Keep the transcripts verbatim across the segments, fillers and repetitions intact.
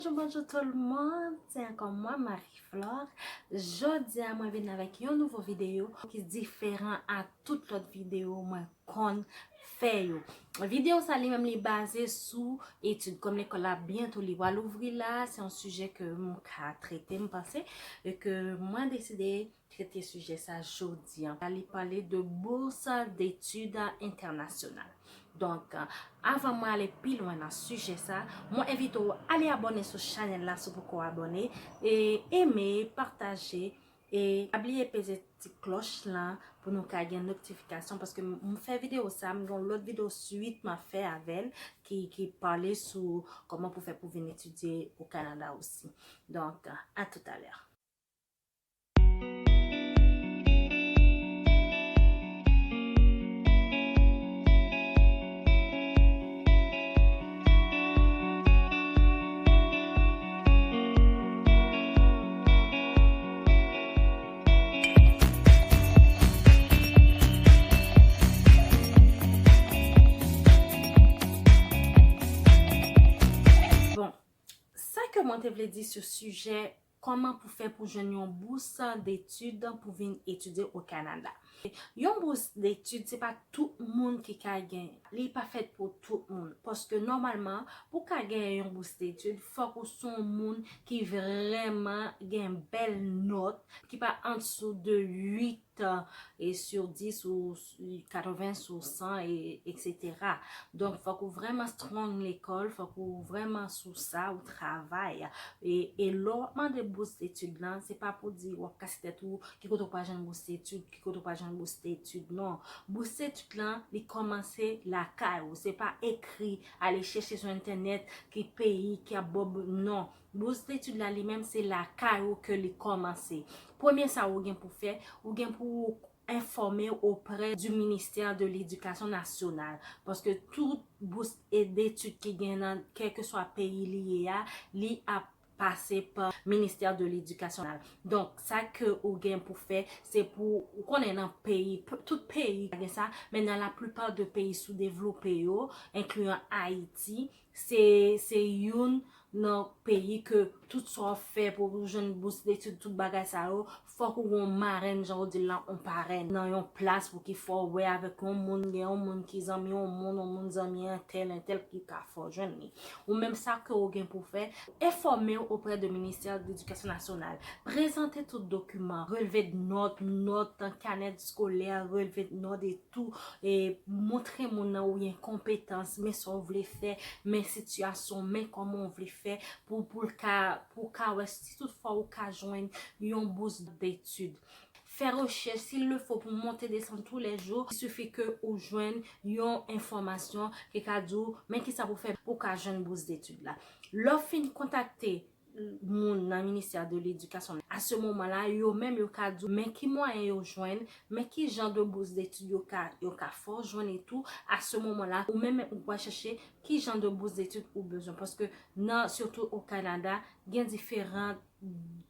Bonjou, bonjou tout le monde, se ankò mwen, Marie Flore. Jodi a, mwen vin avèk yon nouvo videyo ki diferan a tout lòt videyo mwen konn fè yo. Videyo sa li menm li baze sou etid. Kòm lekòl la byento li pral ouvri la, se yon sijè ke m ka trete, m panse, e ke mwen deside trete sijè sa jodi a. Li pale de bourse d'études internationales. Donk, avan mwen ale pi lwen nan sijè sa, mwen envite w ale abòne sou chanèl la si w poko abòne, e eme, pataje, e pa bliye peze ti klòch lan pou nou ka gen notifikasyon, paske m, m fè videyo sa, m gen yon lòt videyo swit m ap fè avè l ki, ki pale sou kòman pou fè pou vin etidye o Kanada osi. Donk, à tout à l'heure. Bon, sa ke mwen te vle di sou sijè kòman pou fè pou jwenn yon bous detid pou vin etidye o Kanada. Yon bous detid, se pa tout moun ki ka gen. Li pa fèt pou tout moun. Paske nòmalman, pou ka gen yon bous detid, fòk ou se yon moun ki vrèman gen bèl nòt, ki pa ansou de uit e sur dis ou katreven sou san, e, etsetera. Donk, fòk ou vrèman strong lekòl, fòk ou vrèman sou sa, ou travay. E, e lè w ap mande bous etid lan, se pa pou di w ap kase tèt ou, ki kote w pral jwenn bous etid, ki kote w pral jwenn bous etid, non. Bous etid lan, li kòmanse lakay ou. Se pa ekri, ale chèche sou entènèt, ki peyi, ki ap ba w, non. Bous etid la li menm, se lakay ou ke li kòmanse. Premye sa ou gen pou fè, ou gen pou enfòme auprès du ministère de l'Éducation nationale. Paske tout bous e detid ki gen nan kèlkeswa peyi li ye a, li ap pase pa ministère de l'Éducation nationale. Donk, sa ke ou gen pou fè, se pou, ou konnen nan peyi, p-, tout peyi gen sa, men nan la plupart de peyi soudevlope yo, enkliyan Ayiti, se, se youn nan peyi ke tout sa w fè pou ou jwenn bous detid, tout bagay sa yo, fòk ou gon marenn, jan yo di l lan, yon parèn, nan yon plas pou ki fè w wè avèk yon moun, gen yon moun ki zanmi yon moun, yon moun zanmi entèl, entèl ki ka fè w jwenn li. Ou menm sa ke ou gen pou fè, enfòme w auprès de ministère de l'Éducation nationale. Prezante tout dokiman, relevé de nòt, nòt, kanè skolè, relevé de nòt e tou, e montre moun nan ou gen konpetans, men sa w vle fè, men sitiyasyon, men kòman w vle fè pou, pou l ka, pou w ka wè si tout fwa ou ka jwenn yon bous detid. Fè rechèch, s'il le faut, pou monte desann tou lè jou, il suffit ke ou jwenn yon enfòmasyon ki ka di w, men kisa pou fè pou w ka jwenn bous detid la. Lè w fin kontakte moun nan ministè de ledikasyon, a se moman la, yo menm yo ka di w, men ki mwayen yo jwenn, men ki jan de bous detid yo ka, yo ka fè w jwenn e tou, a se moman la, ou menm ou pral chèche ki jan de bous detid ou bezwen. Paske nan, sitou o Kanada, gen diferan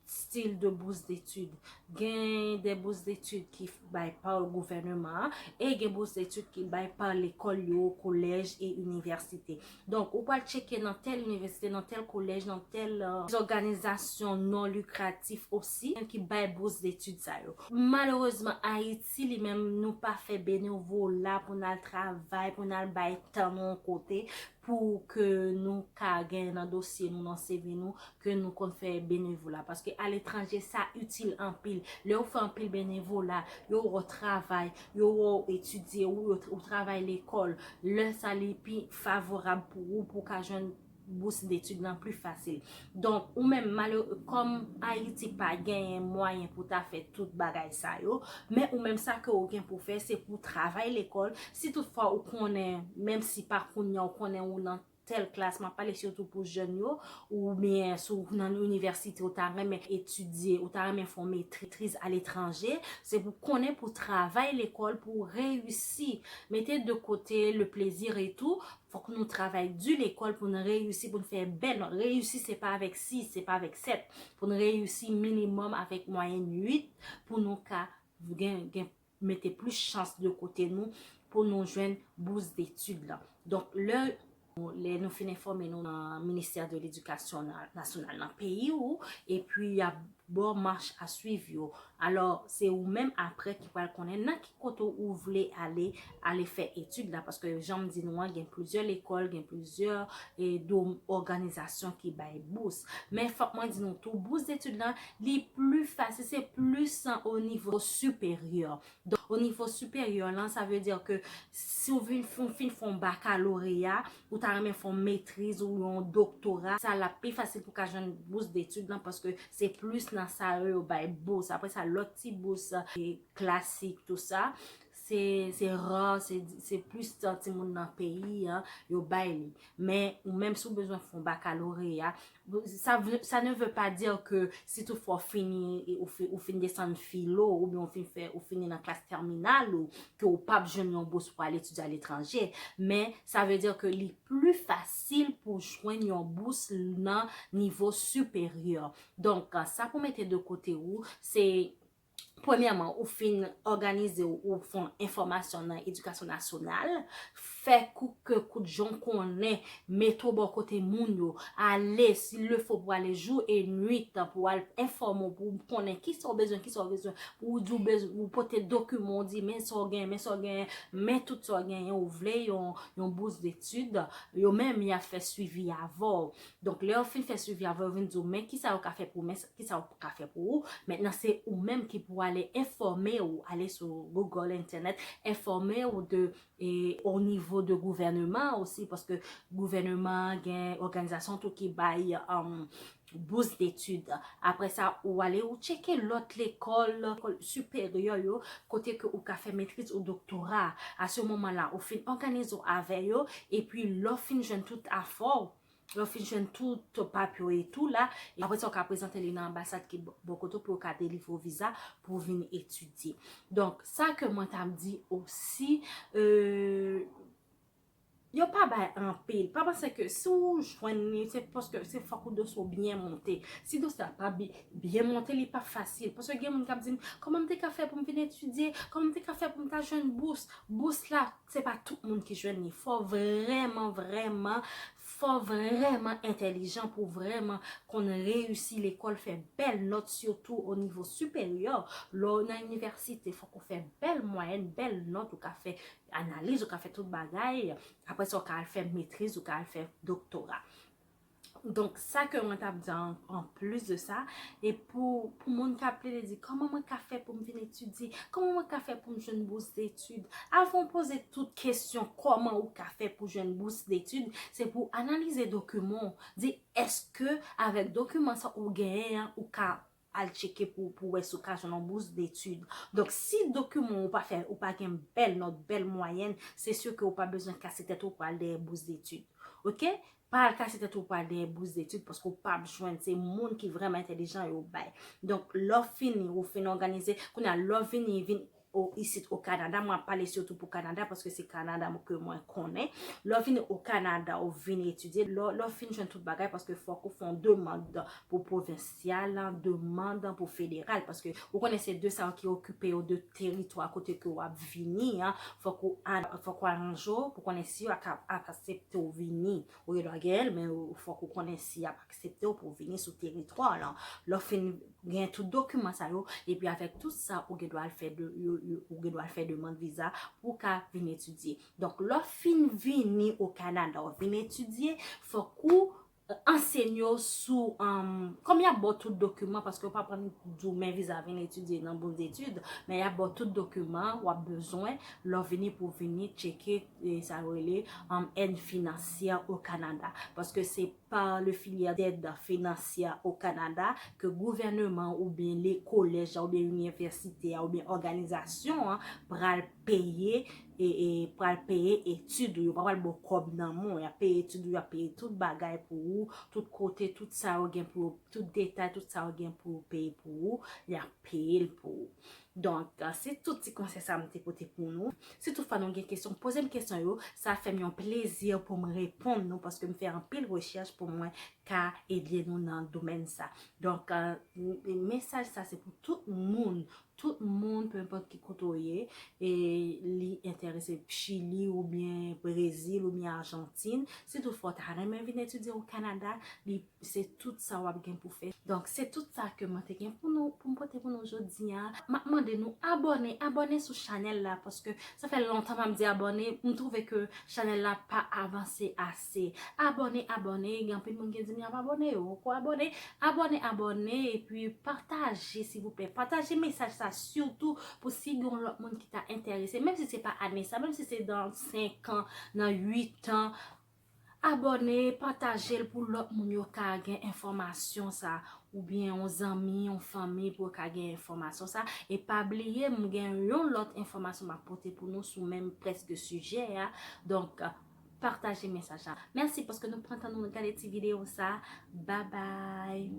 stil de bous detid. Gen de bous detid ki bay pa gouvènman an, e gen bous detid ki bay pa lekòl yo, kolèj e inivèsite. Donk, ou pral tcheke nan tèl inivèsite, nan tèl kolèj, nan tèl, euh, òganizasyon non likratif osi, ki bay bous detid sa yo. Malerezman, Ayiti, li menm, nou pa fè benevola pou n al travay, pou n al bay tan nou yon kote, pou ke nou ka gen nan dosye nou, nan C V nou, ke nou konn fè benevola. Paske aletranje, sa itil anpil. Lè ou fè anpil benevola, yo wè w travay, yo wè w etidye, ou, ou travay lekòl. Lè sa, li pi favorab pou ou, pou w ka jwenn bous detid lan pli fasil. Donk, ou menm, malere-, kòm Ayiti pa genyen mwayen pou ta fè tout bagay sa yo, men ou menm sa ke ou gen pou fè, se pou travay lekòl. Si toutfwa ou konnen, menm si pa kounye a, ou konnen ou nan tèl klas, m ap pale sitou pou jèn yo, oubyen si w nan inivèsite, ou ta renmen etidye, ou ta renmen fè yon metriz aletranje, se pou konnen pou travay lekòl, pou reyisi, mete de kote le plaisir e tou, fòk nou travay di lekòl pou n reyisi, pou n fè bèl nòt. Reyisi, se pa avèk sis, se pa avèk sèt. Pou n reyisi minimòm avèk mwayèn uit, pou nou ka gen, gen mete plis chans de kote nou pou nou jwenn bous detid lan. Donk, lè Lè nou fin enfòme nou nan Ministè de Ledikasyon Na- Nasyonal nan peyi w, epi y ap ba w mach a swiv yo. Alò, se ou menm apre ki pral konnen nan ki kote ou vle ale, ale fè etid la, paske jan m di nou an, gen plizyè lekòl, gen plizyè e, do òganizasyon ki bay bous. Men fòk mwen di nou tou, bous detid lan, li pli fasil, se plis o nivo siperyè. Donk, o nivo siperyè lan, sa vle di ke si w vin, fin, fin fè yon bakaloreya, ou ta renmen fè yon metriz ou yon doktora, sa l ap pi fasil pou ka jwenn bous detid lan, paske se plis nan sa yo, yo bay bous. Apre sa, lòt ti bous e, klasik, tou sa, se, se ra, se, se plis timoun nan peyi an, yo bay li. Men, ou menm si w bezwen fè yon bakaloreya, sa, vle- ça ne veut pas dire que si toutfwa w fini, ou, fi- ou fin desann filo, oubyen ou fin fè, ou fini nan klas tèminal, ou ke ou p ap jwenn yon bous pou al etidye aletranje, men sa vle di ke li pli fasil pou jwenn yon bous nan nivo siperyè. Donk, sa pou mete de kote ou, se premyèman, ou fin òganize w, ou fè yon enfòmasyon nan edikasyon nasyonal, fè kou ke kout jan w konnen, mete w bò kote moun yo, ale, s'il le faut, pou ale jou e nwit, pou al enfòme w, pou w konnen kisa w bezwen, kisa w bezwen, pou w di w bezwen, ou pote dokiman, w di, men sa w genyen, men sa w genyen, men tout sa w genyen, ou vle yon, yon bous detid, yo menm, y ap fè swivi avè w. Donk, lè yo fin fè swivi avè w, yo vin di w, men kisa yo ka fè pou ou, men kisa yo ka fè pou ou. Mentnan, se ou menm ki pou ale enfòme w, ale sou Google, entènèt, enfòme w de, e, o nivo de gouvèneman osi, paske gouvèneman an gen òganizasyon tou ki bay, um, bous detid. Apre sa, ou ale, ou tcheke lòt lekòl, lekòl siperyè yo, kote ke ou ka fè metriz ou doktora. A se moman la, ou fin òganize w avè yo, epi lè w fin jwenn tout afè w, lè w fin jwenn tout papye w e tou la, e apre sa, ou ka prezante li nan anbasad ki bò bò kote w pou yo ka delivre w viza pou w vin etidye. Donk, sa ke mwen t ap di osi, e, yo pa bay anpil. Pa panse ke si w jwenn li, se paske se fòk ou dosye w byen monte. Si dosye a pa bi- byen monte, li pa fasil. Paske gen moun k ap di m, kòman m te ka fè pou m vin etidye? Kòman m te ka fè pou m ta jwenn bous? Bous la, se pa tout moun ki jwenn li. Fò w vrèman, vrèman, fò w vrèman entèlijan pou w vrèman konn reyisi lekòl, fè bèl nòt, sitou o nivo siperyè. Lè w nan inivèsite, fòk ou fè bèl mwayèn, bèl nòt, ou ka fè analiz, ou ka fè tout bagay. Apre sa, ou ka al fè metriz, ou ka al fè doktora. Donk, sa ke mwen t ap di an, an plis de sa, e pou, pou moun k ap plede di, kòman mwen ka fè pou m vin etidye? Kòman mwen ka fè pou m jwenn bous detid? Avan w poze tout kesyon, kòman ou ka fè pou jwenn bous detid, se pou w analize dokiman w. Di, èske avèk dokiman sa ou genyen an, ou ka al tcheke pou, pou wè si w ka jwenn yon bous detid. Donk, si dokiman ou pa fè, ou pa gen bèl nòt, bèl mwayèn, se si ke ou pa bezwen kase tèt ou pou al dèyè bous detid. Oke? Pa al kase tèt ou pou al dèyè bous detid, paske ou p ap jwenn. Se moun ki vrèman entèlijan yo bay. Donk, lè w fini, ou fin òganize, kounye a, lè w vini, vin o, isit o Kanada, mwen ap pale sitou pou Kanada, paske se Kanada mwen, ke mwen konnen. Lè w vini o Kanada, ou vin etidye, lè, lè w fin jwenn tout bagay, paske fòk ou fè yon demann pou pwovensyal, demann pou federal, paske ou konnen se de sa yo ki okipe yo de teritwa kote ke w ap vini an. Fòk ou, fòk ou aranje w pou konnen si yo ap aksepte w vini. Ou gen dwa gen l, men ou, fòk ou konnen si y ap aksepte w pou w vini sou teritwa w lan. Lè w fin gen tout dokiman sa yo, epi avèk tout sa, ou gen dwa al fè de, yo, yo, ou gen dwa al fè demann viza pou w ka vin etidye. Donk, lè w fin vini o Kanada, ou vin etidye, fòk ou, e, ansenye w sou, um, kòm y ap ba w tout dokiman, paske yo pa pran di w men viza vin etidye nan bous detid, men y ap ba w tout dokiman w ap bezwen lè w vini pou w vini tcheke, e, sa yo rele, um, èd finansyè o Kanada. Paske se par le filière d'aide financière au Canada ke gouvèneman oubyen le kolèj la oubyen inivèsite a oubyen òganizasyon an pral peye, e, e pral peye etid ou. Yo pa pral ba w kòb nan men w. Y ap peye etid ou, y ap peye tout bagay pou ou, tout kote, tout sa yo gen pou yo, tout detay, tout sa yo gen pou yo peye pou ou, y ap peye l pou ou. Donk, se tout ti konsèy sa m te pote pou nou. Si toutfwa nou gen kesyon, poze m kesyon yo. Sa fè m yon plezi pou m reponn nou, paske m fè anpil rechèch pou mwen ka ede nou nan domèn sa. Donk, euh, mesaj sa se pou tout moun, tout moun, peu importe ki kote w ye, e li enterese Chili oubyen Brezil oubyen Ajantin. Si toutfwa w ta renmen vin etidye o Kanada, li se tout sa w ap gen pou fè. Donk, se tout sa ke mwen te gen pou nou, pou m pote pou nou jodi a. M ap mande nou abòne, abòne sou chanèl la, paske sa fè lontan m ap di abòne, m twouve ke chanèl la pa avanse ase. Abòne, abòne, gen anpil moun ki di m y ap abòne, yo poko abòne. Abòne, abòne, epi pataje, silvouplè. Pataje mesaj sa, sitou pou si gen yon lòt moun ki ta enterese, menm si se pa ane sa, menm si se dan senk an, nan uit an, abòne, pataje l pou lòt moun yo ka gen enfòmasyon sa, oubyen yon zanmi, yon fanmi pou yo ka gen enfòmasyon sa. E pa bliye, m gen yon lòt enfòmasyon m ap pote pou nou sou menm prèske sijè a. Donk, pataje mesaj la. Mèsi paske nou pran tan nou gade ti videyo sa. Babay.